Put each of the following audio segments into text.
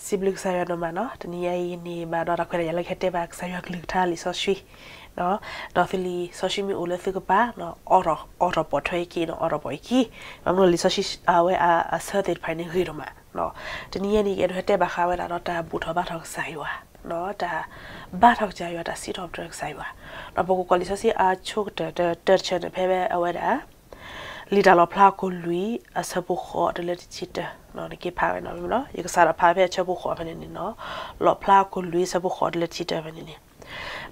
စံးဘျုးကစၢ်ယွၤဒိၣ်မးနီၤ, တနံၤအံၤန့ၣ် ဘၣ်ဒီးတၢ်ခွဲးတၢ်ယာ်လၢကဟဲတဲဘၣ်ကစၢ်ယွၤကလုၢ်ကထါလံာ်စီဆှံ, ဒီးသုလံာ်စီဆှံမ့ၢ်အိၣ်လၢသုကပၤ, အိးထီၣ်ပိာ်ထွဲအခံနီၤ, အိးထီၣ်ပိာ်အခံ, ဘၣ်မနုၤလံာ်စီဆှံအဝဲအဆၢသ့ၣ်တဖၣ်န့ၣ်ဂ့ၤဒိၣ်မး, တနံၤအံၤန့ၣ် ယအဲၣ်ဒိးဟဲတဲဘၣ်ဃးဝဲဒၣ်ဒီးတၢ်ဘူၣ်ထီၣ်ဘါထီၣ်ကစၢ်ယွၤ, တၢ်ဘါထီၣ်ကစၢ်ယွၤ တၢ်စံးထီၣ်ပတြၢၤကစၢ်ယွၤ, ဒီးပကကွၢ်လံာ်စီဆှံအဆိကတၢၢ်တဆၢန့ၣ် ဖဲဝဲအဝဲဒၣ် လံာ်တၢ်လီၣ်ဖျါအခိၣ်လွံၢ် အဆၢဖိဃိးတုၤလၢတဆံတၢ, နက့ၤဖးဝဲနီၤ, ယကစးထီၣ်ဖးဖဲအဆၢဖိဃိးဖဲန့ၣ်န့ၣ်နီၤ, လီၣ်ဖျါအခိၣ်လွံၢ် အဆၢဖိဃိးတုၤလၢတဆံတၢဖဲန့ၣ်န့ၣ်,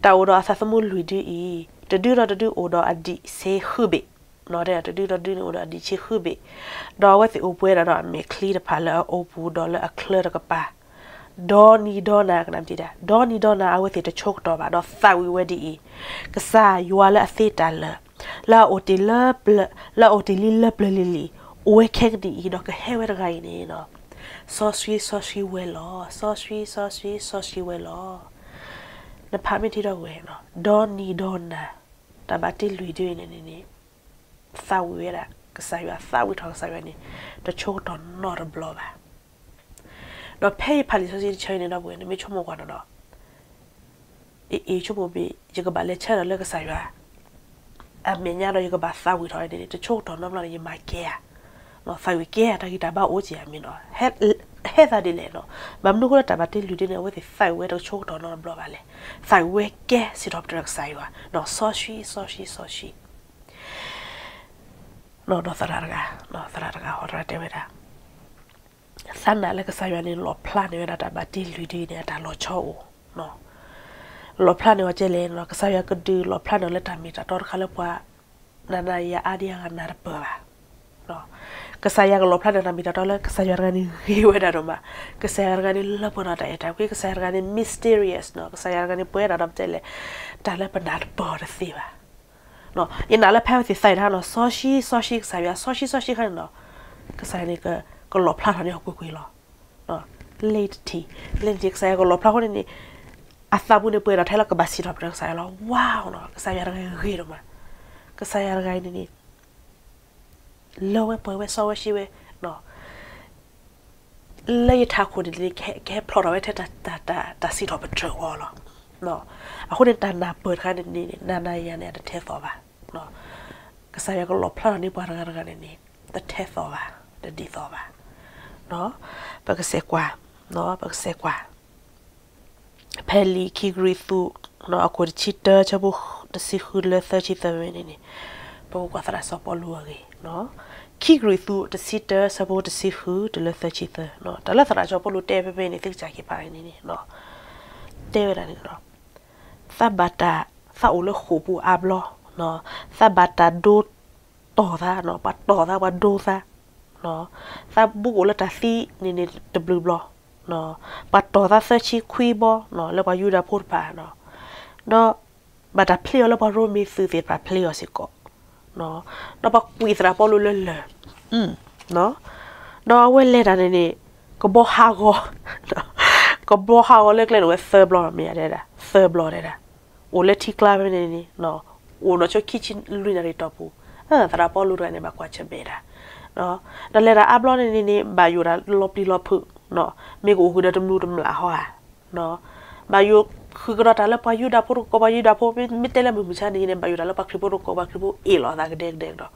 တၢ်အိၣ်ဒီးအသးသမူလွံၢ်ဒုအံၤ, တဒုဒီးတဒုအိၣ်ဒီးအဒံးဆ့ဃုဘ့ၣ်, တဒုဒီးတဒုန့ၣ်အိၣ်ဒီးအဒံးဆ့ဃုဘ့ၣ်, ဒီးအဝဲသ့ၣ်အိၣ်ပှဲၤဒၣ်ဒီးအမဲာ်ချံတဖၣ်လၢအအိပူၤဒီးလၢအချၢတကပၤ ဒီနံၤဒီနၤ ကနၣ်မတံၤဒၣ်, ဒီနံၤဒီနၤ အဝဲသ့ၣ်တဆိကတီၢ်ဘၣ် ဒီးသးဝံၣ်ဝဲဒ်အံၤ, ကစၢ်ယွၤလၢအသ့တၢ်လၢာ်, လၢအအိၣ်တ့ၢ်လၢပျၢၤ, လၢအအိၣ်တ့ၢ်လံလၢပျၢၤလံၤလံၤ, အိၣ်ဝဲခဲကနံၣ်အံၤ ဒီးကဟဲဝဲတဂၤအံၤန့ၣ်, စီဆှံ စီဆှံဝဲလီၤ, စီဆှံ စီဆှံ စီဆှံဝဲလီၤ. နဖးမ့ၢ်ထံဒီပုၢ်ဝဲၢ်, ဒီနံၤဒီနၤ, တၢ်ဘၣ်တ့လွံၢ်ဒုအံၤန့ၣ်န့ၣ် သးဝံၣ်ဝဲဒၣ် ကစၢ်ယွၤ, သးဝံၣ်ထီၣ်ကစၢ်ယွၤန့ၣ် တဆိကတီၢ်နီတဘျီဘၣ်. ဒီးဖဲယဖးလံာ်စီဆှံတဆၢအံၤန့ၣ် ဒီပုၢ်ဝဲၢ် နမ့ၢ်ဆိကမိၣ်ကွၢ်နီၤနီၤ, အ့ အ့ ဆိကမိၣ်မ့ၢ် ယကဘၣ်လဲၤဆၢထၢၣ်လၢကစၢ်ယွၤ အမဲာ်ညါဒီး ယကဘၣ်သးဝံၣ်ထီၣ်န့ၣ် တဆိကတီၢ်နီတဘျီန့ၣ် ယမၤကဲဧါ, သးဝံၣ်ကဲဧါ, တၢ်ဂံၢ်တၢ်ဘါအိၣ်က့ၤဧါမ့ၢ်နီၤ, ဟဲသးဒ်လဲၣ်နီၤ. ဘၣ်မနုၤအဃိလၢတၢ်ဘၣ်တ့လွံၢ်ဒုန့ၣ် အဝဲသ့ၣ်သးဝံၣ်ဝဲတဆိကတီၢ်နီတဘျီဘၣ်လဲၣ်. သးဝံၣ်ဝဲကဲ စံးထီၣ်ပတြၢၤကစၢ်ယွၤ, စီဆှံ စီဆှံ စီဆှံ ဒီးသရၣ်တဂၤ, သရၣ်တဂၤဟီ သရၣ်တဲဝဲဒၣ်, သးနာ်လၢကစၢ်ယွၤန့ၣ် လီၣ်ဖျါန့ၢ်ဝဲဒၣ်တၢ်ဘၣ်တ့လွံၢ်ဒုန့ၣ် အတၢ်လီၤဆီအိၣ်, လီၣ်ဖျါန့ၢ်အီၤကဲလဲၣ်နီၤ, ကစၢ်ယွၤကဒုးလီၣ်ဖျါန့ၢ်လၢတၢ်မ့ၢ်တၢ်တီတခါလၢပှၤ နၤနၤယၤအါဒံအါဂၤနၢ်တပၢၢ်ဘၣ်. ကစၢ်ယွၤကလီၣ်ဖျါန့ၢ်တၢ်မ့ၢ်တၢ်တီလၢ ကစၢ်ယွၤတဂၤန့ၣ်ဂ့ၤဝဲဒၣ်ဒိၣ်မး, ကစၢ်ယွၤတဂၤန့ၣ်လၢပှဲၤဒီးတၢ်အဲၣ်တၢ်ကွံ, ကစၢ်ယွၤတဂၤန့ၣ် mysterious နီၤ, ကစၢ်ယွၤတဂၤန့ၣ်ပှဲၤဒၣ်ဒီးပတဲလဲၣ်, တၢ်လၢပနၢ်တပၢၢ်အီၤတသ့ဘၣ်. ယနာ်လၢဖဲအဝဲသ့ၣ်သးဝံၣ်တၢ်နီၤ, စီဆှံ စီဆှံ ကစၢ်ယွၤ, စီဆှံ စီဆှံခါန့ၣ်နီၤ, ကစၢ်ယွၤန့ၣ် ကလီၣ်ဖျါထီၣ်န့ၢ်အီၤကွ့ၢ်ကွ့ၢ်လီၤ. လ့တထံၣ်, လ့တထံၣ် ကစၢ်ယွၤကလီၣ်ဖျါအဃိန့ၣ်န့ၣ်, အသးပူၤန့ၣ်ပှဲၤဒီးထဲလၢကဘၣ်စံးထီၣ်ပတြၢၤကစၢ်ယွၤလီၤ. ဝါနီၤ, ကစၢ်ယွၤတဂၤဂ့ၤဒိၣ်မး, ကစၢ်ယွၤတဂၤအံၤန့ၣ်န့ၣ် လၢဝဲပှဲၤဝဲစီဝဲဆှံဝဲ, လၢယထးခိၣ်န့ၣ်န့ၣ် ကဟဲဖျိးထီၣ်ဝဲထဲတၢ်စံးထီၣ်ပတြၢၤအဂီၢ်လီၤ. အဃိန့ၣ် တၢ်နၢ်ပၢၢ်တခါန့ၣ်န့ၣ် နၤနၤယၤန့ၣ် အတထဲသိးဘၣ်. ကစၢ်ယွၤကလီၣ်ဖျါထီၣ်န့ၢ်ပှၤတဂၤတဂၤန့ၣ်န့ၣ် တထဲသိးဘၣ်, တဒ်သိးဘၣ်. ပကစဲးကွၢ်, ပကစဲးကွၢ် ဖဲလံာ်ခံကရံၣ်သူး အခိၣ်တဆံတၢ ဆၢဖိတဆံဃုလၢသၢဆံသၢဖဲန့ၣ်န့ၣ်, ပကကွၢ်သရၣ်စီၤပီလူးအဂ့ၢ်, ခံကရံၣ်သူးတဆံတၢ ဆၢဖိတဆံဃုတုၤလၢသၢဆံသၢ, တၢ်လၢသရၣ်စီၤပီလူးတဲဖဲဖဲန့ၣ် သုကစၢ်က့ၤဖးန့ၣ်န့ၣ်, တဲဝဲဒၣ်န့ၣ် သးဘၣ်တၢ်, သးအိၣ်လၢဃိာ်ပူၤအါဘျီ, သးဘၣ်တၢ်ဒိတီၢ်သး, ပှၤတီၢ်သး ပှၤဒိသး, သးဘူးကအိၣ်လၢတၢ်သံန့ၣ်န့ၣ်တဘျုးဘျီ, ပှၤတီၢ်သးသၢဆံခွံဘျီ လၢပှၤယူဒၤဖိတဖၣ်, ဒီးဘၣ်တၢ်ဖျ့အီၤလၢပှၤရိမ့ၤသုးသ့ၣ်တဖၣ်ဖျ့အီၤစ့ၢ်ကီး, ဒီးပှၤကွံာ်သရၣ်ပီလူးလၢလၢၢ်, ဒီးအဝဲလဲၤတၢ်န့ၣ်န့ၣ် ကဘီဟးဂီၤ, ကဘီဟးဂီၤလၢကျဲန့ၣ်ဝဲသၢဘျီမ့ၢ်ဧါ, တဲဒၣ် သၢဘျီတဲဒၣ်, အိၣ်လၢထံကျါဖဲန့ၣ်န့ၣ်, အိၣ်ဒီးဆိခံဆံလွံၢ်နၣ်ရံၣ်တီၢ်ပူၤ, သရၣ်ပီလူးတဂၤန့ၣ် ဘၣ်ကွၢ်ဆၢၣ်မဲာ်တၢ်, ဒီးလဲၤတၢ်အါဘျီန့ၣ်န့ၣ်န့ၣ် ဘၣ်ယိၣ်တၢ်လီၤပျံၤလီၤဖုး, မ့ၢ်ကအိၣ်ဃုာ်ဒီးတမူၤတမျၢ်ဟီဧါ, ဘၣ်ယိၣ်ဃုာ်ကဒီးတၢ်လၢပှၤယူဒၤဖိတကီၢ်, ပှၤယူဒၤဖိမ့ၢ်တဲလၢမုၢ်မဆါန့ၣ်န့ၣ် ဘၣ်ယိၣ်တၢ်လၢပှၤခရံာ်ဖိတကီၢ်, ပှၤခရံာ်ဖိအ့ၣ်လိာ်သးကဒဲကဒဲကဒီး,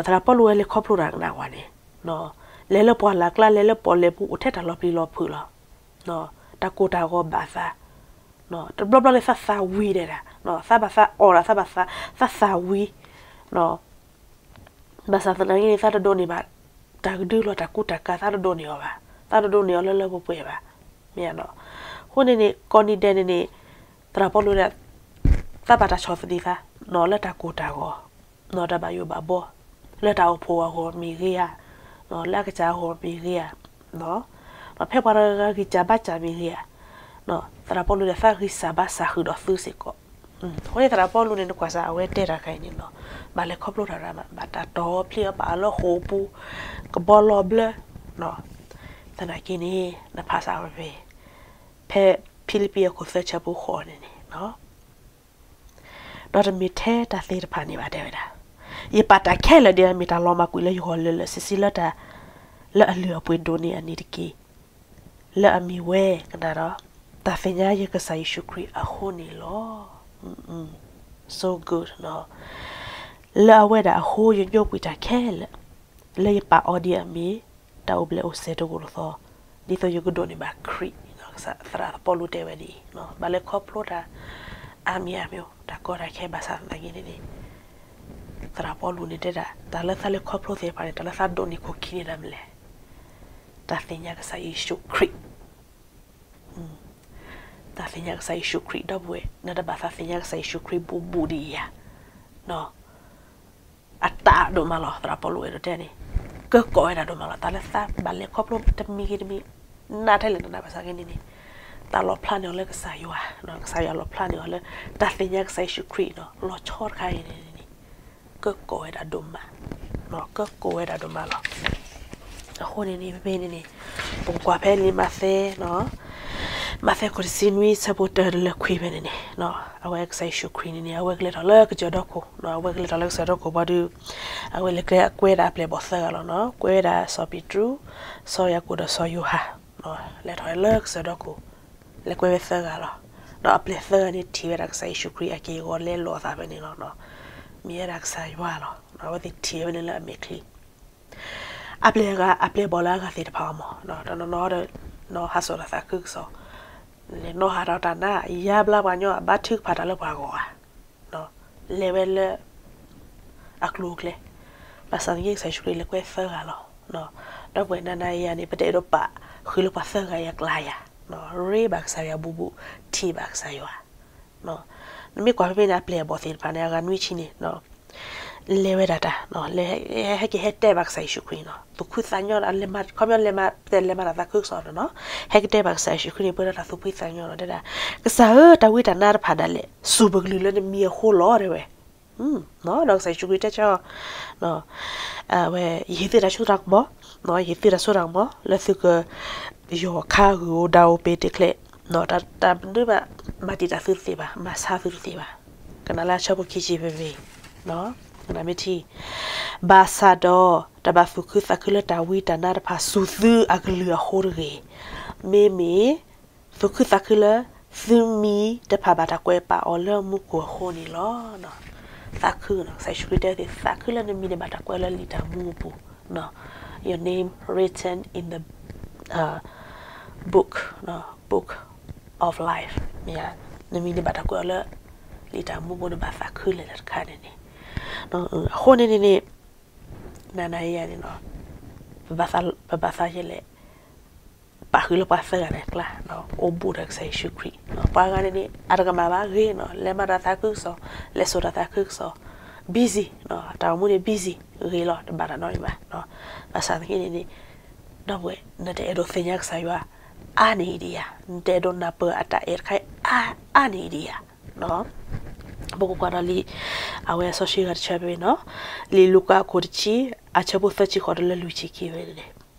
သရၣ်ပီလူးဝဲလဲၤခီဖျိတၢ်ကနၣ်ဝဲန့ၣ်, လဲၤလၢပှၢ်လၢ်ကျါ လဲၤလၢပီၣ်လဲၣ်ပူၤ အိၣ်ထဲတၢ်လီၤပျံၤလီၤဖုးလီၤ, တၢ်ကိၢ်တၢ်ဂီၤဘၣ်သး, တဘျီဘျီန့ၣ်သးသးဝံၤဒဲဒၣ်, သးဘၣ်သးအီၣ်ဒၣ် သးဘၣ်သး, သးသးဝံၤ, ဘၣ်ဆၣ်သနာ်က့န့ၣ် သးတဒိးန့ၢ်ဘၣ် တၢ်ကဒုလီၤတၢ်ကူတၢ်ကၤ သးတဒိးန့ၢ်အီၤဘၣ်, သးတဒိးန့ၢ်အီၤလၢလၢပှဲၤပှဲၤဘၣ်, မ့ၢ်ဧါနီၤ, အဃိန့ၣ်န့ၣ် ကိးနံၤဒဲးန့ၣ်န့ၣ် သရၣ်ပီလူးဒၣ် သးဘၣ်တၢ်ဆီၣ်သနံးသး လၢတၢ်ကိၢ်တၢ်ဂီၤ, တၢ်ဘၣ်ယိၣ်ဘၣ်ဘီ, လၢတၢ်အိၣ်ဖှိၣ်အဂီၢ်မ့ၢ်ဂ့ၤဧါ, လၢအကစၢ်အဂီၢ်မ့ၢ်ဂ့ၤဧါ, ဖဲပှၤတဂၤဂံၢ်စၢ်ဘါစၢ်မ့ၢ်ဂ့ၤဧါ, သရၣ်ပီလူးဒၣ် သးဂံၢ်စၢ်ဘါစၢ်ဃုာ်ဒီးသုစ့ၢ်ကီး, အဃိန့ၣ်သရၣ်ပီလူးန့ၣ် နကွၢ်စၢ်အဝဲတဲတၢ်ခါအံၤန့ၣ်နီၤ, ဘၣ်လဲၤခီဖျိတၢ်ရၢမး ဘၣ်တၢ်တီၢ်ဖျ့အီၤ ပာ်အီၤလၢဃိာ်ပူၤ, ကဘီလီၤဘျၢ, သနာ်က့န့ၣ် နဖးစၢ်ဝဲဖဲ ဖဲဖံလံးပံးအခိၣ်သၢဆၢဖိဃိးန့ၣ်န့ၣ် ဒီးတမ့ၢ်ထဲတၢ်သ့ၣ်တဖၣ်န့ၣ်ဘၣ် တဲဝဲဒၣ်, ယပာ်တၢ်ခဲလၢာ်ဒ်အမ့ၢ်တၢ်လီၤမၢ်ကွံာ်လၢယဂီၢ်လၢလၢာ် ဆံးဆံးလၢတၢ် လၢအလုၢ်အပှ့ၤဒိၣ်န့ၢ်အနံၤတက့ၢ်. လၢအမံၤဝဲကနၣ်ဒီး တၢ်သ့ၣ်ညါယကစၢ်ယ့ၣ်ၡူးခရံာ်အဃိန့ၣ်လီၤ. So good နီၤ. လၢအဝဲဒၣ်အဃိ ယညိကွံာ်တၢ်ခဲလၢာ်, လၢယပာ်အီၤဒ်အမ့ၢ် တၢ်အိၣ်ဘျဲၣ်အိၣ်စဲၤတဂိာ်လီၤသီ, ဒ်သိးယကဒိးန့ၢ်ဘၣ်ခရံာ်, သရၣ်ပီလူးတဲဝဲဒ်အံၤ, ဘၣ်လဲၤခီဖျိတၢ် အါမံၤအါမံၤ, တၢ်ကီတၢ်ခဲဘၣ်ဆၣ်သနာ်က့န့ၣ်န့ၣ်, သရၣ်ပီလူးန့ၣ်တဲဒၣ် တၢ်လၢသးလဲၤခီဖျိသ့ၣ်တဖၣ်န့ၣ် တၢ်လၢသးဒိးန့ၢ်ခိၣ်ခံန့ၣ်ဒၣ်မနုၤလဲၣ်, တၢ်သ့ၣ်ညါကစၢ်ယ့ၣ်ၡူးခရံာ်, တၢ်သ့ၣ်ညါကစၢ်ယ့ၣ်ၡူးခရံာ် ဒီပုၢ်ဝဲၢ်, နတဘၣ်သးသ့ၣ်ညါကစၢ်ယ့ၣ်ၡူးခရံာ်ဘူးဘူးဒ်အံၤဧါ, အတၢ်ဒိၣ်မးလီၤ သရၣ်ပီလူးအဲၣ်ဒိးတဲန့ၣ်, ကၢကီၢ်ဝဲဒၣ်ဒိၣ်မးလီၤ, တၢ်လၢသးဘၣ်လဲၤခီဖျိတမံၤဂ့ၤတမံၤ, နးထဲလဲၣ်နနးဘၣ်ဆၣ်က့န့ၣ်န့ၣ်, တၢ်လီၣ်ဖျါန့ၢ်အီၤလၢကစၢ်ယွၤ, ကစၢ်ယွၤလီၣ်ဖျါန့ၢ်အီၤလၢ တၢ်သ့ၣ်ညါကစၢ်ယ့ၣ်ၡူးခရံာ်နီၤ လီၤဆီတခါအံၤန့ၣ်န့ၣ်, ကၢကီၢ်ဝဲဒၣ်ဒိၣ်မး, ကၢကီၢ်ဝဲဒၣ်ဒိၣ်မးလီၤ. အဃိန့ၣ်န့ၣ် ဖဲဖဲန့ၣ်န့ၣ်, ပကကွၢ်ဖဲလံာ်မးသဲ, မးသဲခိၣ်တဆံနွံ ဆၢဖိတၢတုၤလၢခွံဖဲန့ၣ်န့ၣ်, အဝဲကစၢ်ယ့ၣ်ၡူးခရံာ်န့ၣ်န့ၣ် အဝဲကလဲၤထီၣ်လၢကစၢၢ်ဒီခိၣ်, အဝဲကလဲၤထီၣ်လၢကစၢၢ်ဒီခိၣ်ဘၣ်ဒီး, အဝဲလဲၤကွဲဝဲဒၣ်အပျဲၢ်အဘီၣ်သၢဂၤလီၤနီၤ, ကွဲဝဲဒၣ်စီၤပ့းတရူး, စီၤယၤကိာ်ဒီးစီၤယိၤဟၣ်, လဲၤထီၣ်လၢကစၢၢ်ဒီခိၣ်, လဲၤကွဲဝဲသၢဂၤလီၤ. ဒီးအပျဲၢ်သၢဂၤန့ၣ်ထံၣ်ဝဲဒၣ်ကစၢ်ယ့ၣ်ၡူးခရံာ်အက့ၢ်အဂီၤလဲလိာ်အသးဖဲန့ၣ်လီၤ. မ့ၢ်ဝဲဒၣ်ကစၢ်ယွၤလီၤ. အဝဲသ့ၣ်ထံၣ်ဝဲန့ၣ်လၢအမဲာ်ချံ အပျဲၢ်အဂၤ အပျဲၢ်အဘီၣ်လၢအဂၤသ့ၣ်တဖၣ်အီၤမး, တနီၤနီၤဒီး နီၢ်ဟးစိာ်တၢ်သးခုကစီၣ်, လဲၤနီၢ်ဟးထီၣ်တၢ်နါ, ယါဘျါပှၤညီ အဘါထုကဖၣ်တၢ်လၢပှၤဂီၢ်ဧါ, လဲၤဝဲလၢ အကျိၤအကျဲ, ဘၣ်ဆၣ်သနာ်က့ကစၢ်ယ့ၣ်ၡူးခရံာ်လဲၤကွဲသၢဂၤလီၤ. ဒီပုၢ်ဝဲၢ် နၤနၤယၤန့ၣ် ပတအဲၣ်ဒိးပာ်ဃုာ်လၢပှၤသၢဂၤအံၤအကျါယၤ, ရ့ဘၣ်ကစၢ်ယွၤဘူးဘူး, ထံၣ်ဘၣ်ကစၢ်ယွၤ နမ့ၢ်ကွၢ်ဖဲဖဲန့ၣ် အပျဲၢ်အဘီၣ်သ့ၣ်တဖၣ်န့ၣ် အဂၤနွံဆံန့ၣ် လဲၤဝဲဒၣ်တၢ်, လဲၤဟဲက့ၤဟဲတဲဘၣ်ကစၢ်ယ့ၣ်ၡူးခရံာ်နီၤ, သူၣ်ခုသးညီဒီး လဲၤမၤ ခီပညီလဲၤမၤ တဲလဲၤမၤတၢ်သးခုကစီၣ်နီၤနီၤ, ဟဲက့ၤတဲဘၣ်ကစၢ်ယ့ၣ်ၡူးခရံာ်န့ၣ် ပှဲၤဒီးတၢ်သူၣ်ဖှံသးညီဒီးတဲဒၣ်, ကစၢ်ဧၢ, တၢ်ဝံတၢ်နါတဖၣ်ဒၣ်လဲာ် စူၢ်ပကလုၢ်လၢနမံၤအဃိလီၤ တဲဝဲ ဒီးကစၢ်ယ့ၣ်ၡူးခရံာ်တဲဆၢအီၤ, အဝဲ ယဟ့ၣ်သုတၢ်စိတၢ်ကမီၤ, ယဟ့ၣ်သုတၢ်စိတၢ်ကမီၤ လၢသုက ယီၢ်ခါဂုၢ်ဧိၤဒၣ်ဧိၤပ့ၤတချဲး, တၢ်တဒုဘၣ် မၤတံာ်တာ်သုတသ့ဘၣ်, မၤဆါသုတသ့ဘၣ်, ကနၣ်လၢအဆၢဖိခံဆံဖဲဖဲ, ကနၣ်မ့ၢ်ထံ, ဘၣ်ဆၣ်ဒီး တဘၣ်သူၣ်ခုသးခုလၢတၢ်ဝံတၢ်နါတဖၣ် စူၢ်သုအကလုၢ်အဃိတဂ့ၤ, မ့မ့ၢ် သူၣ်ခုသးခုလၢ သုမံၤတဖၣ်ဘၣ်တၢ်ကွဲးပာ်အီၤလၢမူခိၣ်အဃိန့ၣ်လီၤ. သးခု, ကစၢ်ယ့ၣ်ၡူးခရံာ်တဲသ့ၣ် သးခုလၢနမံၤန့ၣ်ဘၣ်တၢ်ကွဲးအီၤလၢလံာ်တၢ်မူအပူၤ, your name written in the book, book of life, မ့ၢ်ဧါ, နမံၤန့ၣ်ဘၣ်တၢ်ကွဲးအီၤလၢ လံာ်တၢ်မူအပူၤန့ၣ် ဘၣ်သးခုလဲၣ်တခါန့ၣ်န့ၣ်, အဃိန့ၣ်န့ၣ်န့ၣ် နၤနၤယၤန့ၣ်နီၤ, ပဘၣ်သးယဲလဲၣ် ပာ်ဃုာ်လၢပှၤသၢဂၤန့ၣ်အကျါ, အိၣ်ဘူးဒီးကစၢ်ယ့ၣ်ၡူးခရံာ်, ပှၤဂၤန့ၣ်န့ၣ် အတကမၣ်ဘၣ်ဂ့ၤနီၤ, လဲၤမၤတၢ်သးခုကစီၣ်, လဲၤစိာ်တၢ်သးခုကစီၣ်, busy, တၢ်အိၣ်မူန့ၣ် busy ဂ့ၤလီၤ, တဘၣ်တၢ်နီတမံၤဘၣ်, ဘၣ်ဆၣ်သနာ်က့န့ၣ်န့ၣ်, ဒီပုၢ်ဝဲၢ် နတအဲၣ်ဒိးသ့ၣ်ညါကစၢ်ယွၤ အါန့ၢ်အံၤဒံးဧါ, နတအဲၣ်ဒိးနၢ်ပၢၢ်အတၢ်အဲၣ်တခါအံၤ အါန့ၢ်အံၤဒံးဧါ ပကကွၢ်ဒီးလံာ် အဝဲစီဆှံဂၤတဆၢဖဲနီၤ, လံာ်လူၤကၣ်အခိၣ်တဆံ အဆၢဖိသၢဆံဃိးတုၤလၢလွံၢ်ဆံခံဖဲန့ၣ်,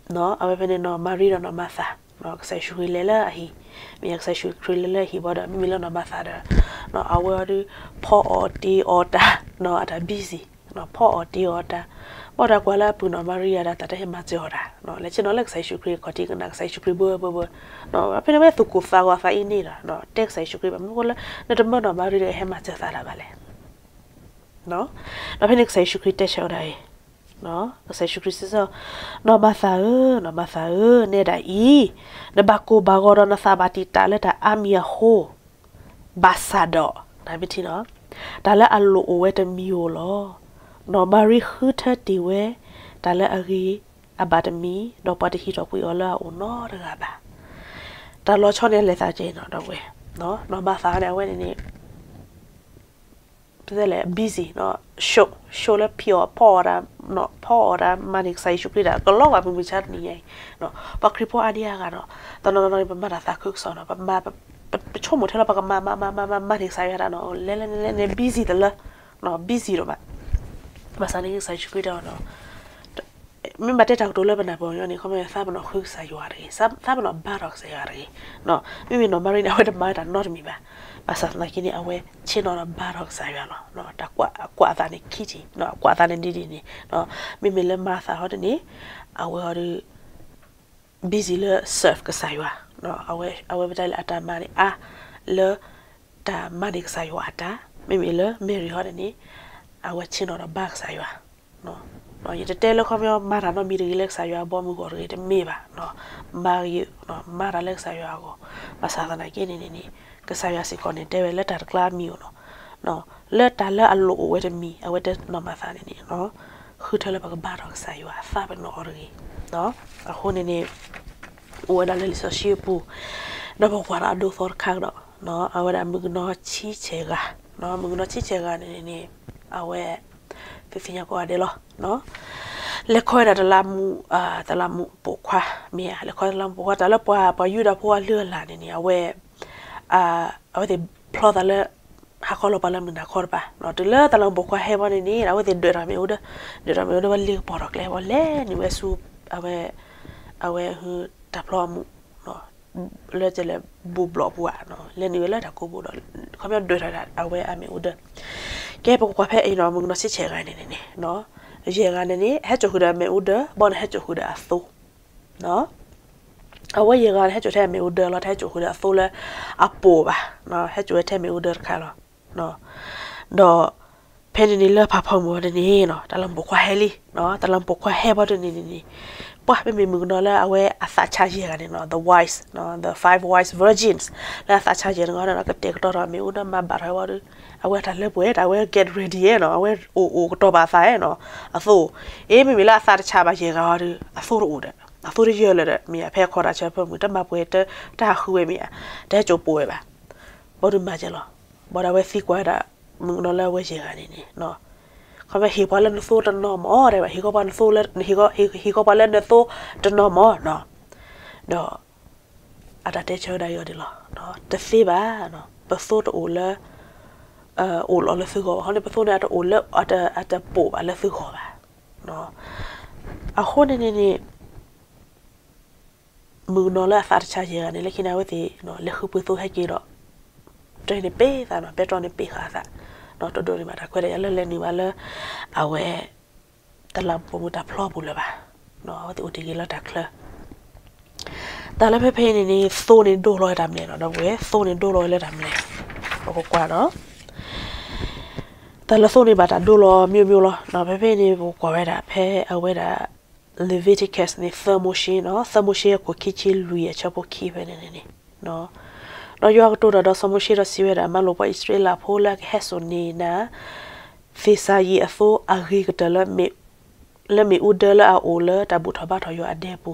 အဝဲဖဲန့ၣ်နီၤ မၤရံဒီးနီၢ်မၤသၤ, ကစၢ်ယ့ၣ်ၡူးခရံာ်လဲၤလၢအဟံၣ်, မ့ၢ်ကစၢ်ယ့ၣ်ၡူးခရံာ်လဲၤလၢအဟံၣ်ဘၣ်ဒီး မ့မ့ၢ်လၢနီၢ်မၤသၤဒီး အဝဲအီၤဒီး ဖီအီၣ်တ့အီၣ်တၢ်, အတၢ် busy, ဖီအီၣ်တ့အီၣ်တၢ်, ဘၣ်ဒီးကွၢ်လၢအပုၢ်နီၢ်မၤရံယၤဒီး တၢ်တဟဲမၤစၢၤအီၤတၢ်, လဲၤဆ့ၣ်နီၤလၢကစၢ်ယ့ၣ်ၡူးခရံာ်ခီၣ်ထံးကနၣ်ကစၢ်ယ့ၣ်ၡူးခရံာ်ဘၣ်ဘၣ်ဘၣ်, ဖဲန့ၣ်ဝဲသူၣ်ကိၢ်သးဂီၤသးအံၤန့ၣ်ဒီး တဲကစၢ်ယ့ၣ်ၡူးခရံာ်ဘၣ် မနုၤဃိလၢ နတမၢနီၢ်မၤရံဒီးဟဲမၤစၢၤသးတၢ်ဘၣ်လဲၣ် ဒီးဖဲန့ၣ်ကစၢ်ယ့ၣ်ၡူးခရံာ်တဲဆၢဝဲဒၣ်အံၤ, ကစၢ်ယ့ၣ်ၡူးခရံာ်စံးဆၢ, နီၢ်မၤသၤဧၢ, နီၢ်မၤသၤဧၢ, နဲဒၣ်အံၤ, နဘၣ်ကိၢ်ဘၣ်ဂီၤဒီးနသးဘၣ်တံာ်တာ်လၢတၢ်အါမံၤအဃိ, ဘၣ်ဆၣ်ဒီး, နမ့ၢ်ထံနီၤ, တၢ်လၢအလိၣ်အိၣ်ဝဲတမံၤဧိၤလီၤ. နီၢ်မၤရံဃုထၢတ့ၢ်ဝဲ, တၢ်လၢအဂ့ၤအဘၣ်တမံၤ, ဒီးပှၤတဟံးထီၣ်ကွံာ်အီၤလၢအအိၣ်နီတဂၤဘၣ်. တၢ်လီၤဆီန့ၣ်လဲၤသးကဲနီၤ ဒီပုၢ်ဝဲၢ်, နီၢ်မၤသၤန့ၣ် အဝဲန့ၣ်န့ၣ် ပတဲလဲၣ် busy, ဆိလၢဖံးအီၣ်ဖီအီၣ်တၢ်, ဖီအီၣ်တၢ် မၤန့ၢ်ကစၢ်ယ့ၣ်ၡူးခရံာ်တၢ် ကလီၤဂာ်မုၢ်မဆါတနံၤညါအံၤ, ပှၤခရံာ်ဖိအါဒံအါဂၤဒီး, တနီၤနီၤန့ၣ် ပမၤတၢ်သးခုကစီၣ်နီၤ, ပမၤ, ပဆိကမိၣ်ထဲလၢပကမၤမၤမၤမၤမၤန့ၢ်ကစၢ်ယွၤတၢ်နီၤ, လဲၤလဲၤလဲၤလဲၤန့ၣ် busy တလၢ, busy ဒိၣ်မး, ဘၣ်ဆၣ်န့ၣ်ကစၢ်ယ့ၣ်ၡူးခရံာ်တဲအီၤနီၤ မ့ၢ်ဘၣ်တဲတၢ်ကတိၤလၢပနၢ်ပၢၢ်ညီန့ၣ် ခီမ့ၢ်သးပ့ၤနီၣ်ဃုကစၢ်ယွၤတဂ့ၤ, သးပ့ၤနီၣ်ဘါထီၣ်ကစၢ်ယွၤတဂ့ၤ, မ့မ့ၢ်နီၢ်မၤရံန့ၣ် အဝဲတမၤတၢ်နီတမံၤဘၣ်, ဘၣ်ဆၣ်သနာ်က့န့ၣ် အဝဲဆ့ၣ်နီၤဒီးဘါထီၣ်ကစၢ်ယွၤလီၤ, တၢ်ကွၢ်အသးန့ၣ်ခံထံၣ်, ကွၢ်အသးန့ၣ်ဒ်ဒ်န့ၣ်, မ့မ့ၢ်လၢမၤသၤဟီဒ်န့ၣ်, အဝဲအီၤဒီး busy လၢ serve ကစၢ်ယွၤ အဝဲပတဲလၢအတၢ်မၤန့ၣ်အါလၢ တၢ်မၤန့ၢ်ကစၢ်ယွၤအတၢ်, မ့မ့ၢ်လၢ Mary ဟီန့ၣ်န့ၣ် အဝဲဆ့ၣ်နီၤဒီးဘါကစၢ်ယွၤ, ယတတဲလၢခီပညီမၤတၢ်နီတမံၤတဂ့ၤလၢကစၢ်ယွၤအဘီအမုၢ်အဂီၢ်တဂ့ၤ တမ့ၢ်ဘၣ်, မၤဂ့ၤ, မၤတၢ်လၢကစၢ်ယွၤအဂီၢ်, ဘၣ်ဆၣ်သနာ်က့န့ၣ်န့ၣ်န့ၣ် ကစၢ်ယွၤစ့ၢ်ကီးန့ၣ် တဲဝဲလၢတၢ်တကျါအမံၤအိၣ်နီၤ, လၢတၢ်လၢအလိၣ်အိၣ်ဝဲတမံၤ အဝဲတဲနီၢ်မၤသၤန့ၣ်န့ၣ် ဃုထၢလၢပကဘါထီၣ်ကစၢ်ယွၤအသးပ့ၤနီၣ်အီၤတဂ့ၤ, အဃိန့ၣ်န့ၣ် အိၣ်ဝဲဒၣ်လၢလံာ်စီဆှံအပူၤ, ဒီးပကွၢ်ဒီးအဒိသီတခါကဒီး, အဝဲဒၣ်မုၣ်ကနီၤဆံဆဲၣ်ဂၤ, မုၣ်ကနီၤဆံဆဲၣ်ဂၤန့ၣ်န့ၣ်န့ၣ် အဝဲ သုသ့ၣ်ညါကိးဂၤဒဲးလီၤ, လဲၤခီဝဲဒၣ်တလးမူး, တလးမူးပိာ်ခွါ, မ့ၢ်ဧါ, လဲၤခီတလးမူးပိာ်ခွါ တၢ်လၢပှၤ ပှၤယူဒၤဖိအလုၢ်အလၢ်န့ၣ်န့ၣ် အဝဲ အဝဲသ့ၣ်ဖျီသးလၢ ဟါခီလီၤပှၤလၢမုၢ်နၤခီတပၤ, တုၤလၢတလးမူးပိာ်ခွါဟဲဘီန့ၣ်န့ၣ် အဝဲသ့ၣ်ဒွဲၣ်ထီၣ်မ့ၣ်အူဒၢ, ဒွဲၣ်ထီၣ်မ့ၣ်အူဒၢဝဲလ့ကပီၤထီၣ်ကျဲဘီ လဲၤနုာ်ဝဲဆူ အဝဲ အဝဲ တၢ်ဖျီအမူး လၢကလဲၤဘူးဘျီၣ်ပူၤဧါ, လဲၤနုာ်ဝဲလၢတၢ်ကိးပူၤဒီး ခီပညီဒွဲၣ်ထီၣ်ဒၣ်အဝဲအမ့ၣ်အူဒၢ, ကဲပကကွၢ်ဖဲအံၤနီၤ မုၣ်ကနီၤဆံဆဲၣ်ဂၤန့ၣ်န့ၣ်န့ၣ်, ယဲၢ်ဂၤန့ၣ်န့ၣ် ဟဲစိာ်ဃုာ်ဒီးအမ့ၣ်အူဒၢ ဘီန့ၣ်ဟဲစိာ်ဃုာ်ဒီးအသိ အဝဲယဲၢ်ဂၤန့ၣ် ဟဲစိာ်ထဲအမ့ၣ်အူဒၢလီၤ, တဟဲစိာ်ဃုာ်ဒီးအသိလၢအပိာ်ဘၣ်, ဟဲစိာ်ဝဲထဲမ့ၣ်အူဒၢတခါလီၤ. ဒီး ဖဲန့ၣ်န့ၣ်လၢဖးဖီမုၢ်ဝဲန့ၣ်န့ၣ် တၢ်လၢမူးပိာ်ခွါဟဲလံ, တၢ်လၢမူးပိာ်ခွါဟဲဘီဒ်န့ၣ်န့ၣ်န့ၣ်, ပှၤမ့မ့ၢ်မုၣ်ကနီၤလၢအဝဲအသးဆါယဲၢ်ဂၤန့ၣ်နီၤ the wise, the five wise virgins လၢအသးဆါယဲၢ်ဂၤန့ၣ်နီၤ ကတဲာ်ကတီၤထီၣ်အမ့ၣ်အူဒၢမၤဘၣ်ထီၣ်ဝဲဘီဒီး အဝဲတၢ်လၢပှဲၤ တၢ်ဝဲ get ready နီၤ အဝဲအိၣ်အိၣ်ကတီၤဘၣ်အသးနီၤ, အသိ, အ့ မ့မ့ၢ်လၢအသးတဆါဘၣ်ယဲၢ်ဂၤအီၤဒီး အသိတအိၣ်ဒီး အသိတယၢၢ်လၢၤဒီး မ့ၢ်ဧါ ဖဲခီတၢ်ဆၢဖၢမုၢ် တမၤပှဲၤ တဟးဃုဝဲမ့ၢ်ဧါ, တဟဲစိာ်ပိာ်ဝဲဘၣ်, ဘီဒုးမၤကဲလီၤ, ဘၣ်ဒီးအဝဲသံကွၢ်ဝဲဒၣ် မုၣ်ကနီၤလၢအဝဲယဲၢ်ဂၤန့ၣ်န့ၣ်, ခီဖျိဟ့ၣ်ပှၤလၢနသိတနီၤမး တဲဘၣ် ဟ့ၣ်ကီးပှၤလၢနသိတနီၤမးနီၤ, ဒီး အတၢ်တဲဆၢဝဲဒၣ်အံၤဒ်လီၤ, တသ့ဘၣ်, ပသိတအိၣ်လၢ အိၣ်လီၤလၢသုဂီၢ်ဘၣ်, ခီန့ၣ် ပသိန့ၣ် အတအိၣ်လၢ အတပိာ်ဘၣ်လၢသုဂီၢ်ဘၣ်. အဃိန့ၣ်န့ၣ်န့ၣ် မုၣ်ကနီၤလၢအသးတဆါယဲၢ်ဂၤန့ၣ် လၢခံန့ၣ် အဝဲသ့ၣ် လဲၤဃုပှ့ၤသိဟဲက့ၤဒီး တြဲၤန့ၣ်ပ့ၤသးနီၤ, ပဲတြီန့ၣ်ပ့ၤဃာ်အသး, တဒိးန့ၢ်ဘၣ်တၢ်ခွဲးတၢ်ယာ်လၢလဲၤနုာ်ဘၣ်လၢ အဝဲ တလးမူးပိာ်မုၣ်တၢ်ဖျီပူၤလၢၤဘၣ်, အဝဲသ့ၣ်အိၣ်တ့ၢ်ဂ့ၤလၢတၢ်ချၢ တၢ်လၢဖဲဖဲအံၤန့ၣ်န့ၣ် သိန့ၣ်ဒိလီၤဝဲတၢ်မနုၤလဲၣ်နီၤ, ဒီပုၢ်ဝဲၢ် သိန့ၣ်ဒိလီၤဝဲလၢတၢ်မနုၤလဲၣ်, ပကကွၢ်နီၤ, တၢ်လၢသိန့ၣ်ဘၣ်တၢ်ဒိလီၤ မျိုးမျိုး လီၤ, ဖဲဖဲအံၤန့ၣ် ပကကွၢ်ဝဲဒၣ်ဖဲအဝဲဒၣ် Leviticus န့ၣ် သၢမိၤၡ့နီၤ, သၢမိၤၡ့အခိၣ်ခံဆံလွံၢ်အဆၢဖိခံဖဲန့ၣ်န့ၣ်, ဒီးယွၤကတိၤတၢ်ဒီးစီၤမိၤၡ့ဒီးစံးဝဲဒၣ်, မၤလိာ်ပှၤအံၣ်စရ့လးဖိလၢအကဟဲစိာ်န့ၢ်နၤ သ့ၣ်စၤယံးအသိအဂ့ၤကတၢၢ်လၢ လၢမ့ၣ်အူဒၢလၢအအိၣ်လၢတၢ်ဘူၣ်ထီၣ်ဘါထီၣ်ယွၤအဒဲပူၤ, အ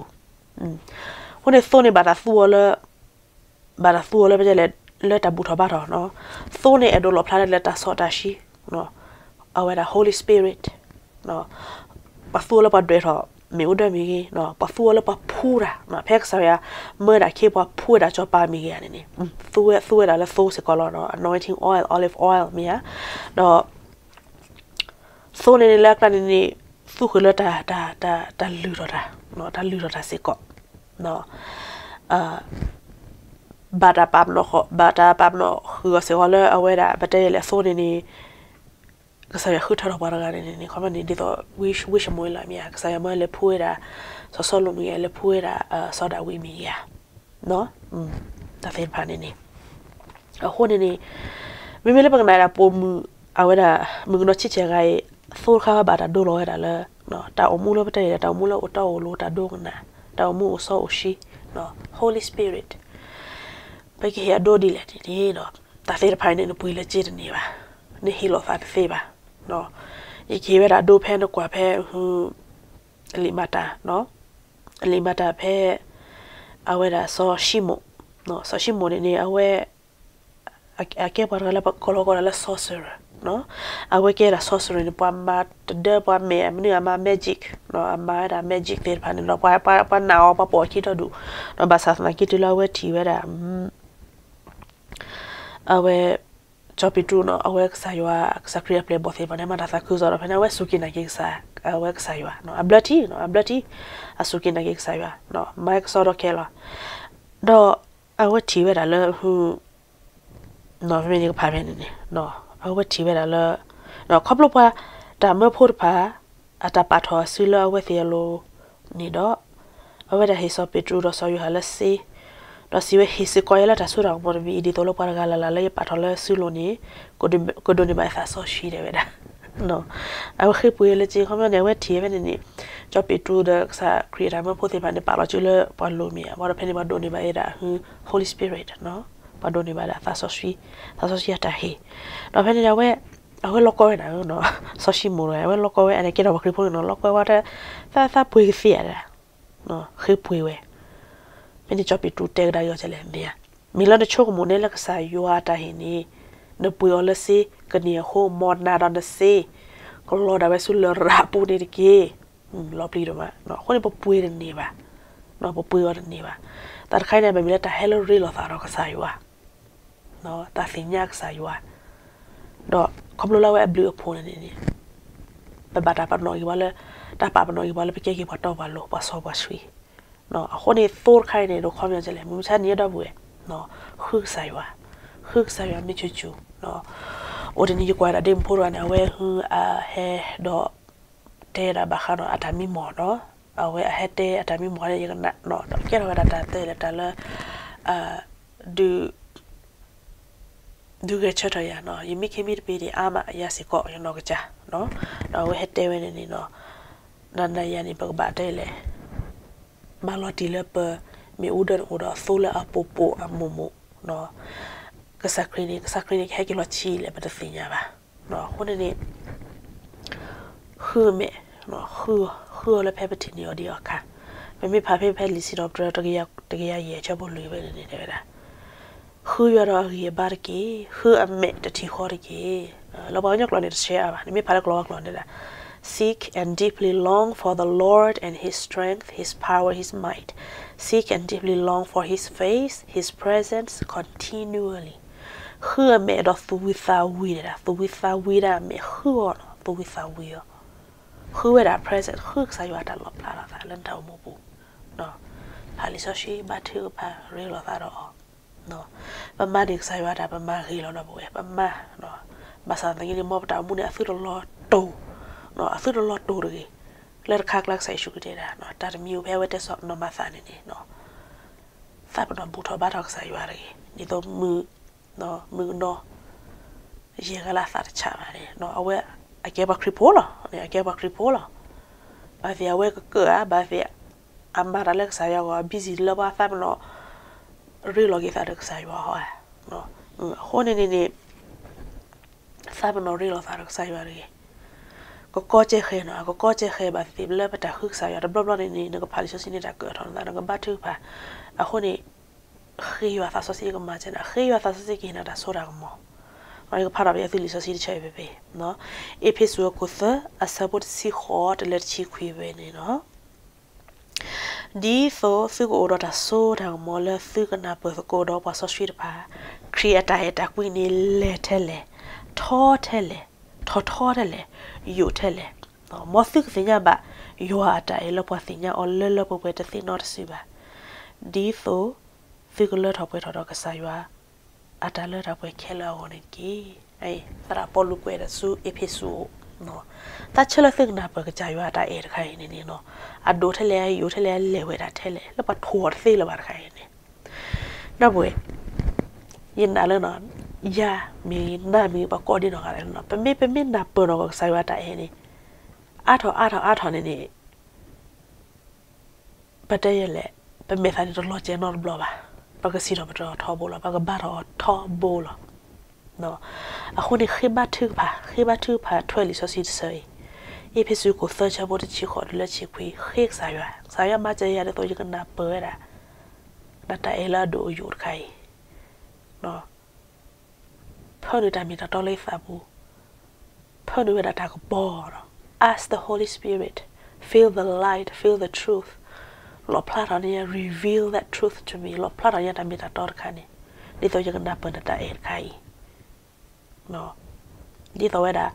ဃိန့ၣ် သိန့ၣ် ဘၣ်တၢ်သူအီၤလၢ ဘၣ်တၢ်သူအီၤလၢပတဲလဲၣ် လၢတၢ်ဘူၣ်ထီၣ်ဘါထီၣ်နီၤ, သိန့ၣ် အဲၣ်ဒိးလီၣ်ဖျါလၢတၢ်စီတၢ်ဆှံ, အဝဲဒၣ် Holy Spirit, ပှၤသူအီၤလၢပှၤဒွဲၣ်ထီၣ်မ့ၣ်အူဒၢမ့ၢ်ဂ့ၤ, ပှၤသူအီၤလၢပှၤဖှူတၢ်, ဖဲကစၢ်ယွၤမၢဒၣ်ခ့ပှၤဖှူဝဲဒၣ်စီၤပၤမ့ၢ်ဂ့ၤဧါန့ၣ်န့ၣ်, သူဝဲ သူဝဲဒၣ်လၢသိစ့ၢ်ကီးလီၤ, anointing oil, olive oil မ့ၢ်ဧါ, ဒီး သိန့ၣ်န့ၣ်လၢအကျါန့ၣ်န့ၣ် သူဃုာ်လၢတၢ် တၢ် တၢ်လုၢ်ထီၣ်တၢ်, တၢ်လုၢ်ထီၣ်တၢ်စ့ၢ်ကီး, ဘၣ်တၢ်ပာ်ပနီၣ်ဃီ ဘၣ်တၢ်ပာ်ပနီၣ်ဃုာ်အီၤစ့ၢ်ကီးလၢအဝဲဒၣ် ပတဲလဲၣ်အသိန့ၣ်န့ၣ် ကစၢ်ယွၤဃုထၢထီၣ်ပှၤတဂၤန့ၣ်န့ၣ် ခီဖျိန့ၣ် ဒ်သိး ဝံၡမူၤအ့လး မ့ၢ်ဧါ, ကစၢ်ယွၤမၢလဲၤဖှူဝဲဒၣ် စီၤစီလူးမ့ၢ်ဂ့ၤ, လဲၤဖှူဝဲဒၣ် စီၤဒၤဝံးမ့ၢ်ဂ့ၤဧါ, တၢ်သ့ၣ်တဖၣ်န့ၣ်န့ၣ်, အဃိန့ၣ်န့ၣ် မ့မ့ၢ်လၢပကနၣ်ဒၣ်ပိာ်မုၣ် အဝဲဒၣ် မုၣ်ကနီၤဆံဆဲၣ်ဂၤအံၤ သိတခါဘၣ်တၢ်ဒိလီၤဝဲဒၣ်လၢ တၢ်အိၣ်မူလၢပတဲအံၤဒီး တၢ်အိၣ်မူလၢအိၣ်တီအိၣ်လိၤ တၢ်ဒိကနၣ် တၢ်အိၣ်မူအိၣ်စီအိၣ်ဆှံ Holy Spirit ပကဟ့ၣ်အဒိဒ်လဲၣ်န့ၣ်န့ၣ် တၢ်သ့ၣ်တဖၣ်အံၤန့ၣ် နပှ့ၤလၢစ့တန့ၢ်ဘၣ်, နဟ့ၣ်လီၤသးတသ့ဘၣ်, ယကဟ့ၣ်ဝဲဒၣ်အဒိဖဲနကွၢ်ဖဲ လံာ်မၤတၢ် လံာ်မၤတၢ်ဖဲ အဝဲဒၣ်စီၤၡံမိၣ်, စီၤၡံမိၣ်န့ၣ်န့ၣ် အဝဲ အကဲပှၤတဂၤလၢပကိးလီၤကိးဒၣ်လၢ sorcerer, အဝဲကဲဒၣ် sorcerer န့ၣ် ပှၤမၤတဒၢ ပှၤမဲာ်မနုၤအမၤ magic, အမၤဝဲဒၣ် magic သ့ၣ်တဖၣ်န့ၣ်ဒီး ပှၤနာ်အီၤ ပှၤပိာ်အခံဒီဒူၣ်, ဘၣ်ဆၣ်သနာ်က့တုၤလၢအဝဲထံၣ်ဝဲဒၣ် အဝဲ စီၤပ့းတရူးနီၤ အဝဲကစၢ်ယွၤ ကစၢ်ခရံာ်အပျဲၢ်အဘီၣ်သ့ၣ်တဖၣ်န့ၣ် မၤတၢ်သးခုကစီၣ်ဒီး ဖဲန့ၣ် အဝဲစူၢ်က့ၤနာ်က့ၤကစၢ် အဝဲကစၢ်ယွၤ အဘျၢထံ အဘျၢထံ အစူၢ်က့ၤနာ်က့ၤကစၢ်ယွၤ မၤကစီဒီခဲလီၤ ဒီးအဝဲထံၣ်ဝဲဒၣ်လၢ ဖဲန့ၣ်ကဖးဖဲန့ၣ်န့ၣ် အဝဲထံၣ်ဝဲဒၣ်လၢ ခီဖျိပှၤတၢ်မၢဖိတဖၣ် အတၢ်ပာ်ထီၣ်အစုလၢအဝဲသ့ၣ်အလိၤန့ၣ်ဒီး အဝဲဒၣ်ဟ့ၣ်စီၤပ့းတရူးဒီးစီၤယိၤဟၣ်လၢစ့ ဒီးစံးဝဲ ဟ့ၣ်စ့ၢ်ကီးယၤလၢတၢ်စိတၢ်ကမီၤတမံၤအံၤ ဒ်သိးလၢပှၤတဂၤလၢ်လၢ်လၢယပာ်ထီၣ်လၢစုလိၤန့ၣ် ကဒိးန့ၢ်ဘၣ်ယသးစီဆှံ တဲဝဲဒၣ်. အဝဲဃ့ပှ့ၤလၢက့ ခီပညီန့ၣ် အဝဲထံၣ်ဝဲဖဲန့ၣ်န့ၣ် ကၠီပ့းတရူးဒီးကစၢ်ခရံာ်အတၢ်မၢဖိသ့ၣ်တဖၣ်န့ၣ် ပာ်လီၤစုလၢပှၤလိၤမ့ၢ်ဧါ, ဘၣ်ဒီးဖဲန့ၣ် ပှၤဒိးန့ၢ်ဘၣ်ဝဲဒၣ် Holy Spirit, ပှၤဒိးန့ၢ်ဘၣ်ဒၣ်သးစီဆှံ, သးစီဆှံအတၢ်ဟ့ၣ်, ဒီးဖဲန့ၣ်န့ၣ် အဝဲ အဝဲလီၢ်ကီဝဲဒၣ်, စီဆှံမိၢ်တဂၤ အဝဲလီၢ်ကီဝဲ အန့ၣ်ကဲထီၣ်ပှၤခရံာ်ဖိန့ၣ်နီၤ, လီၢ်ကီဝဲ သးပှ့ၤကသ့ဧါဒၣ်, ဃ့ပှ့ၤဝဲ, ဖဲန့ၣ်ကၠီပ့းတရူးတဲကဒါက့ၤအီၤဒ်လဲၣ်, မ့ၢ်ဧါ, မ့ၢ်လၢနဆိကမိၣ်န့ၢ်လၢကစၢ်ယွၤအတၢ်ဟ့ၣ်န့ၣ် နပှ့ၤအီၤလၢစ့ကန့ၢ်အဃိ မ်နၤဒီးနစ့ ကလီၤဒၣ်ဝဲဆူလရာ်အပူၤန့ၣ်တက့ၢ်. လီၤပျံၤဒိၣ်မး, အဃိန့ၣ် ပပှ့ၤတန့ၢ်ဘၣ်, ပပှ့ၤအီၤတန့ၢ်ဘၣ်. တၢ်တခါအံၤန့ၣ် ဘၣ်မ့ၢ်လၢတၢ်ဟဲလၢရ့လိာ်သးဒီးကစၢ်ယွၤ တၢ်သ့ၣ်ညါကစၢ်ယွၤ, ဒီးခီဖျိလၢအဝဲအဘျုးအဖှိၣ်န့ၣ်န့ၣ် ပဘၣ်တၢ်ပာ်ပနီၣ်က့ၤပှၤလၢ, တၢ်ပာ်ပနီၣ်က့ၤပှၤလၢပကဲက့ၤပှၤတီပှၤလိၤ ပှၤစီပှၤဆှံ, အဃိန့ၣ် သိတခါအံၤန့ၣ် ဒိးခီပညီဒ်လဲၣ်, မုၢ်မဆါန့ၣ် ဒီပုၢ်ဝဲၢ်, ဃုကစၢ်ယွၤ, ဃုကစၢ်ယွၤမ့ၢ်ဆူၣ်ဆူၣ်, အိၣ်တနံၤယကွၢ်ဒၣ်ဒ့မုၣ်ဖိတဂၤန့ၣ် အဝဲဟုအဟဲဒီး တဲဒၣ်ဘၣ်ဃးဒီးအတၢ်မံမီၢ်နီၤ, အဝဲအဟဲတဲအတၢ်မံမီၢ်န့ၣ် ယကနၣ်နီၤ, ဒီးကဲထီၣ်ဝဲဒၣ်တၢ်တဲလဲၣ် တၢ်လၢ ဒုး ဒုးဂဲၤဆၢထၢၣ်ယၤနီၤ, ယမ့ၢ်ခ့မ့ၢ်တပ့ၤဒံးအါမး ယၤစ့ၢ်ကီး ယနီၢ်ကစၢ်, ဒီးအဝဲဟဲတဲဝဲန့ၣ်န့ၣ်နီၤ, နၤနၤယၤန့ၣ် ပကဘၣ်တဲလဲၣ်, မၤလီၤတံၢ်လၢပမ့ၢ်အူဒၢန့ၣ်အိၣ်ဒီးအသိလၢအပိာ်ပိာ်အမိၢ်မိၢ်, ကစၢ်ခရံာ်န့ၣ် ကစၢ်ခရံာ်န့ၣ် ကဟဲက့ၤလီၤဆံးလဲၣ် ပတသ့ၣ်ညါဘၣ်, အဃိန့ၣ်န့ၣ် ဃုအမဲာ်, ဃုအီၤလၢဖဲပထံၣ်န့ၢ်အီၤဒံးအခါ, ပမ့ၢ်ဖးဖဲ ဖဲလံာ်စံးထီၣ်ပတြၢၤ တကယၤယဲၢ်ဆၢဖိလွံၢ်ဖဲန့ၣ်န့ၣ် တဲဝဲဒၣ်, ဃုယွၤဒီးအဂံၢ်အဘါတက့ၢ်, ဃုအမဲာ်တထံၣ်ဃီတက့ၢ်. လၢပှၤကညီကျိာ်န့ၣ် တဆဲးအါဘၣ်, နမ့ၢ်ဖးလၢကျိာ်ဝါကျိာ်န့ၣ်ဒၣ်, Seek and deeply long for the Lord and his strength, his power, his might. Seek and deeply long for his face, his presence continually. ဃုအမဲာ်ဒီးသူၣ်ဝံၤသးဝံၤန့ၣ်ဒၣ်, သူၣ်ဝံၤသးဝံၤဒၣ်အမဲာ်ဃုအီၤနီၤ, သူၣ်ဝံၤသးဝံၤအီၤ ဃုဝဲဒၣ် present, ဃုကစၢ်ယွၤအတၢ်လီၣ်ဖျါထီၣ်သးလၢနတၢ်အိၣ်မူပူၤ, ဖးလံာ်စီဆှံ ဘါထုကဖၣ် ရ့လိာ်သးဒီးအီၤ, ပမၤန့ၢ်ကစၢ်ယွၤတၢ် ပမၤဂ့ၤလီၤဒီးပဝဲ ပမၤ, ဘၣ်ဆၣ်သနာ်က့န့ၣ် မ်ပတၢ်အိၣ်မူန့ၣ် အသုတလီၤတိၢ်, အသုတလီၤတိၢ်တဂ့ၤ, လၢတခါကျါကစၢ်ယ့ၣ်ၡူးခရံာ်တဲဒၣ် တၢ်တမံၤအိၣ်ဖဲအဝဲတဲစီၤနီၢ်မၤသးန့ၣ်န့ၣ် သးပ့ၤနီၣ်ဘူၣ်ထီၣ်ဘါထီၣ်ကစၢ်ယွၤတဂ့ၤ, ဒ်သိးမုၢ် မုၢ်ကနီၤ ယဲၢ်ဂၤလၢအသးတဆးဘၣ်န့ၣ် အဝဲ အကဲပှၤခရံာ်ဖိလီၤ, အကဲပှၤခရံာ်ဖိလီၤ, ဘၣ်သ့ၣ်အဝဲကကၢၣ်ဧါ, ဘၣ်သ့ၣ်အမၤတၢ်လၢကစၢ်ယွၤအဂီၢ် busy လၢပှၤသးပ့ၤနီၣ် ရ့လိာ်က့ၤသးဒီးကစၢ်ယွၤဟီဧါ, အဃိန့ၣ်န့ၣ်န့ၣ် သးပ့ၤနီၣ်ရ့လိာ်သးဒီးကစၢ်ယွၤတဂ့ၤ, ကကီကဲဃဲနီၤ, ကကီကဲဃဲဘၣ်သ့ၣ်သ့ၣ်လၢပတၢ်ဃုကစၢ်ယွၤတဘျီဘျီန့ၣ်န့ၣ် နကဖးလံာ်စီဆှံန့ၣ် တၢ်ကၢၣ်ထီၣ်နသး နကဘါထုကဖၣ်, အဃိန့ၣ် ဃ့ယွၤသးစီဆှံကမၤစၢၤနၤ, ဃ့ယွၤသးစီဆှံကဟ့ၣ်နၤတၢ်စိတၢ်ကမီၤ, ယကဖးထီၣ်ပယီၤသုလံာ်စီဆှံတဆၢအံၤဖဲဖဲ, အ့းဖ့းစူးအခိၣ်သၢ အဆၢဖိတဆံဃိး တုၤလၢတဆံခွံဖဲန့ၣ်လီၤ. ဒ်သိးသုကအိၣ်ဒီးတၢ်စိတၢ်ကမီၤလၢသုကနၢ်ပၢၢ်သကိးဒီးပှၤစီဆှံတဖၣ်, ခရံာ်အတၢ်အဲၣ်တၢ်ကွံန့ၣ်လဲၢ်ထဲလဲၣ်, ထီထဲလဲၣ်, ထီၣ်ထီထဲလဲၣ်, ယိာ်ထဲလဲၣ်, မ်သုကသ့ၣ်ညါဘၣ် ယွၤအတၢ်အဲၣ်လၢပှၤသ့ၣ်ညါအီၤလၢလၢပှဲၤပှဲၤတသ့နီတစုဘၣ်, ဒ်သိးသုကလၢထီၣ်ပှဲၤထီၣ်ဒီးကစၢ်ယွၤ အတၢ်လၢတၢ်ပှဲၤခဲလၢာ်အဂီၢ်န့ၣ်တက့ၢ်. သရၣ်ပီလူးကွဲးဒၣ်ဆူအ့းဖ့းစူးအအိၣ်, တၢ်ဆၢလၢသုကနၢ်ပၢၢ်ကစၢ်ယွၤအတၢ်အဲၣ်တခါအံၤန့ၣ်န့ၣ်နီၤ, အဒိၣ်ထဲလဲၣ် အယိာ်ထဲလဲၣ် အလဲၢ်ဝဲဒၣ်ထဲလဲၣ် လၢပှၤထိၣ်အီၤတသ့လၢၤဘၣ်တခါအံၤန့ၣ်, ဒီပုၢ်ဝဲၢ်, ယနာ်လၢနီၤ, ယၤမ့ၢ်ဂ့ၤ နၤမ့ၢ်ဂ့ၤ ပှၤကိးဒံနီၢ်ဂၤဒဲးနီၤ, ပမ့ၢ် ပမ့ၢ်နၢ်ပၢၢ်နီၢ်ကီၢ်ကစၢ်ယွၤအတၢ်အဲၣ်န့ၣ် အါထီၣ်အါထီၣ်အါထီၣ်န့ၣ်န့ၣ် ပတဲယဲလဲၣ်, ပမဲာ်သးန့ၣ်တလီၤစဲၤနီတဘျီဘၣ်, ပကစံးထီၣ်ပတြၢၤအီၤထီဘိလီၤ, ပကဘါထီၣ်အီၤထီဘိလီၤ. အဃိန့ၣ် ဃ့ဘါထုကဖၣ်, ဃ့ဘါထုကဖၣ်ထွဲလံာ်စီဆှံတဆၢအံၤ, အ့းဖ့းစူးခိၣ်သၢဆၢဖိတဆံဃိးတုၤလၢတဆံခွံ, ဃ့ကစၢ်ယွၤ, ကစၢ်ယွၤမၤစၢၤယၤဒ်သိးယကနၢ်ပၢၢ်ဝဲဒၣ် နတၢ်အဲၣ်လၢအဒိၣ်အယိာ်တခါအံၤ ဖၢနုာ်တၢ်မ့ၢ်တၢ်တီလၢယသးပူၤ, ဖၢနုာ်ဝဲဒၣ်တၢ်ကပီၤ, ask the Holy Spirit, feel the light, feel the truth, လီၣ်ဖျါထီၣ်န့ၢ်ယၤ, reveal that truth to me, လီၣ်ဖျါထီၣ်န့ၢ်ယၤတၢ်မ့ၢ်တၢ်တီတခါန့ၣ်, ဒ်သိးယကနၢ်ပၢၢ်နတၢ်အဲၣ်တခါအံၤ ဒ်သိးဝဲဒၣ်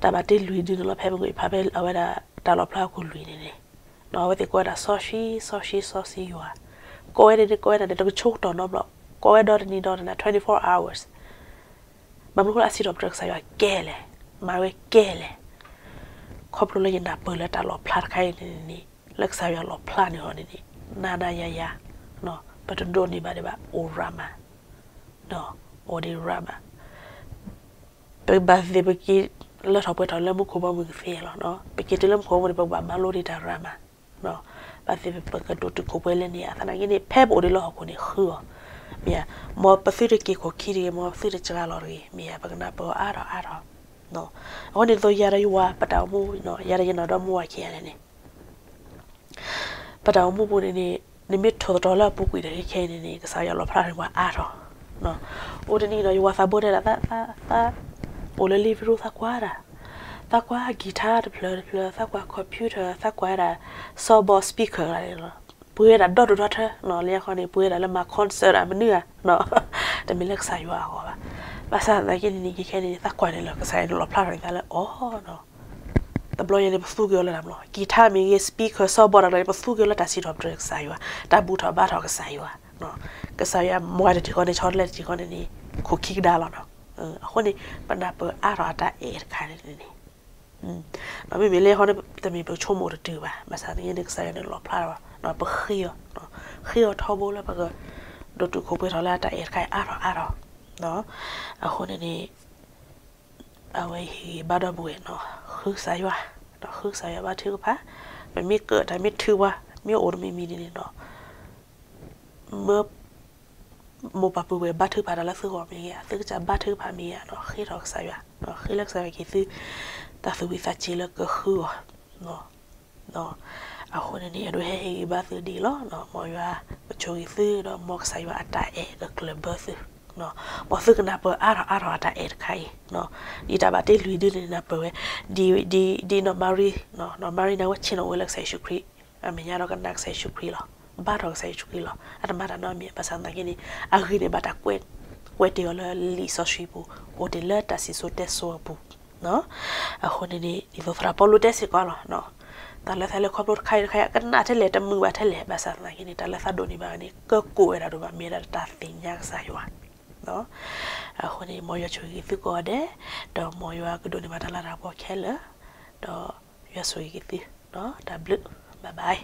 တၢ်ဘၣ်တ့လွံၢ်ဒုန့ၣ်လီၤ, ဖဲမ့ၢ်ကွၢ်ဖးဖဲအဝဲဒၣ် တၢ်လီၣ်ဖျါအခိၣ်လွံၢ်န့ၣ်န့ၣ်, အဝဲသ့ၣ်ကိးဝဲဒၣ်စီဆှံ စီဆှံ စီဆှံယွၤ, ကိးဝဲန့ၣ်န့ၣ် ကိးဝဲဒၣ်န့ၣ် တကဆိကတီၢ်နီတဘျီ, ကိးဝဲဒီတနံၤဒီတနၤ twenty-four hours, ဘၣ်မနုၤဃိလၢအစံးထီၣ်ပတြၢၤကစၢ်ယွၤကဲလဲၣ်, မၤဝဲကဲလဲၣ်, ခီဖျိလၢယနၢ်ပၢၢ်လၢတၢ်လီၣ်ဖျါတခါအံၤန့ၣ်န့ၣ်, လၢကစၢ်ယွၤလီၣ်ဖျါန့ၢ်အီၤန့ၣ်န့ၣ်, နၤနၤယၤယၤ ပတဒိးန့ၢ်ဘၣ်ဒံးဘၣ် အိၣ်ရၤမး, အိၣ်ဒံးရၤမး, ပဘၣ်သ့ၣ်ပက့ၤလၢထီၣ်ပှဲၤထီၣ်လၢမူခိၣ်ဘီမုၢ်ကသ့လီၤ. ပက့ၤတုၤလၢမူခိၣ်ဘီမုၢ်န့ၣ် ပကဘၣ်မၤလိဒံးတၢ်ရၤမး, ဘၣ်သ့ၣ်ပကဒိၣ်တုာ်ခိၣ်ပှဲၤလၢန့ၣ် အသနာ်က့န့ၣ် ဖဲပအိၣ်ဒံးလၢဟီၣ်ခိၣ်န့ၣ် ဃုအီၤ, မ့ၢ်ဧါ, မ်ပသုတက့ၤခိၣ်ခံတဂ့ၤ, မ်ပသုတစှၤလီၤတဂ့ၤ, မ့ၢ်ဧါ, ပကနၢ်ပၢၢ်အါထီၣ်အါထီၣ်. အဃိန့ၣ်သိးယၤဒီးယဝၤ ပတၢ်အိၣ်မူ, ယၤဒီးယနီၢ်ဒီမါဝၤခံဂၤန့ၣ်န့ၣ် ပတၢ်အိၣ်မူပူၤန့ၣ်န့ၣ် နမ့ၢ်ထိၣ်သတြီၤလၢအပူၤကွံာ်တဂ့ၤခဲအံၤန့ၣ်န့ၣ် ကစၢ်ယွၤလီၣ်ဖျါထီၣ်န့ၢ်ပှၤအါထီၣ်. အိၣ်တနံၤဒီးယဝၤသးဘိတဲဒၣ် သး, သး, အိၣ်လၢ living room သးကွၢ်ဒၣ်, သးကွၢ် guitar တဖျၢၣ်တဖျၢၣ်, သးကွၢ် computer, သးကွၢ်ဝဲဒၣ် sound box speaker လီၤ, ပှ့ၤဝဲဒၣ်ဒီဒိၣ်ဒီထၢ, လၢအဃိန့ၣ် ပှ့ၤဝဲဒၣ်လၢမၤ concert အမနုၤဧါ, တမ့ၢ်လၢကစၢ်ယွၤအဂီၢ်ဘၣ်. ဘၣ်ဆၣ်သနာ်က့န့ၣ်န့ၣ် ခဲအံၤန့ၣ် သးကွၢ်န့ၣ်လီၤ, ကစၢ်ယွၤန့ၣ်လီၣ်ဖျါထီၣ်န့ၢ်သးလၢအီၤ တဘျီညါန့ၣ် ပသူက့ၤအီၤလၢတၢ်မလီၤ, guitar မ့ၢ်ဂ့ၤ, speaker, sound box တၢ်မလီၤန့ၣ် ပသူက့ၤအီၤလၢတၢ်စံးထီၣ်ပတြၢၤကစၢ်ယွၤ, တၢ်ဘူၣ်ထီၣ်ဘါထီၣ်ကစၢ်ယွၤ, ကစၢ်ယွၤမၤတထံၣ်ဃီန့ၣ် ဆီတလဲတထံၣ်ဃီန့ၣ်န့ၣ် ခိၣ်ခံကဒါလီၤနီၤ. အဃိန့ၣ် ပနၢ်ပၢၢ်အါထီၣ်အတၢ်အဲၣ်တခါန့ၣ်န့ၣ် မ့မ့ၢ်လၢဃီန့ၣ် တမ့ၢ်ပဆိကမိၣ်တတုၤဘၣ်, ဘၣ်ဆၣ်သနာ်က့န့ၣ် ကစၢ်ယွၤန့ၣ်လီၣ်ဖျါထီၣ်, ပဃ့အီၤ, ဃ့အီၤထီဘိလၢပက ဒိၣ်တုာ်ခိၣ်ပှဲၤထီၣ်လၢအတၢ်အဲၣ်တခါအံၤအါထီၣ်အါထီၣ်. အဃိန့ၣ်န့ၣ် အဝဲဟ့ၣ်ဂံၢ်ဘါဒီပုၢ်ဝဲၢ်နီၤ, ဃုကစၢ်ယွၤ, ဃုကစၢ်ယွၤဘါထုကဖၣ်, ပမ့ၢ်ကၢးတၢ်မ့ၢ်ထုးပှၤ, မ့ၢ်အိၣ်တမံၤမံၤန့ၣ်န့ၣ်နီၤ, မ့ၢ် မိၢ်ပၢ်ပုၢ်ဝဲၢ်ဘါထုကဖၣ်တၢ်လၢသုဂီၢ်မ့ၢ်ဂ့ၤ, သုကစၢ်ဘါထုကဖၣ်မ့ၢ်ဂ့ၤနီၤ, ဃ့ထီၣ်ကစၢ်ယွၤ, ဃ့လၢကစၢ်ယွၤက့ၤသု တၢ်သူၣ်ဝံၣ်သးဆံးလၢကဃုအီၤ အဃိန့ၣ်န့ၣ် အဲၣ်ဒိးဟဲဟ့ၣ်ဂံၢ်ဘါသုဒ်အံၤလီၤ. မ်ယွၤကဆိၣ်ဂ့ၤသု ဒီးမ်ကစၢ်ယွၤအတၢ်အဲၣ်ကကျၢၢ်ဘၢသု, မ်သုကနၢ်ပၢၢ်အါထီၣ်အါထီၣ်အတၢ်အဲၣ်တခါအံၤ, ဒ်တၢ်ဘၣ်တ့လွံၢ်ဒုန့ၣ်နၢ်ပၢၢ်ဝဲ, ဒ် ဒ်နီၢ်မၤရံ, နီၢ်မၤရံန့ၣ် အဝဲဆ့ၣ်နီၤအိၣ်ဝဲလၢကစၢ်ယ့ၣ်ၡူးခရံာ်, အမဲာ်ညါဒီးကနၣ်ကစၢ်ယ့ၣ်ၡူးခရံာ်လီၤ, ဘါထီၣ်ကစၢ်ယ့ၣ်ၡူးခရံာ်လီၤ. အတမၤတၢ်နီတမံၤ ဘၣ်ဆၣ်သနာ်က့န့ၣ် အဂ့ၢ်န့ၣ်ဘၣ်တၢ်ကွဲးတ့ၢ်အီၤလၢလံာ်စီဆှံပူၤ, အိၣ်တ့ၢ်လၢတၢ်စံၣ်စိၤတဲစိၤအပူၤ အဃိန့ၣ်န့ၣ် ဒ်သိးသရၣ်ပီလူးတဲစ့ၢ်ကီးလီၤ, တၢ်လၢသးလဲၤခီဖျိတခါအံၤတခါအံၤ အကနၣ်ထဲလဲၣ် တမုာ်ဘၣ်ထဲလဲၣ်, ဘၣ်ဆၣ်သနာ်က့န့ၣ် တၢ်လၢသးဒိးန့ၢ်ဘၣ်န့ၣ် ကကိးဝဲဒၣ်ဒိၣ်မး မ့ၢ်ဝဲဒၣ်တၢ်သ့ၣ်ညါကစၢ်ယွၤ. အဃိန့ၣ် မ်ယွၤဆိၣ်ဂ့ၤက့ၤသုကိးဂၤဒဲး, ဒီးမ်ယွၤကဒိးန့ၢ်ဘၣ်တၢ်လၤတၢ်ကပီၤခဲလၢာ်, ဒီးယွၤဆိၣ်ဂ့ၤက့ၤသု, တၢ်ဘျုး, bye bye.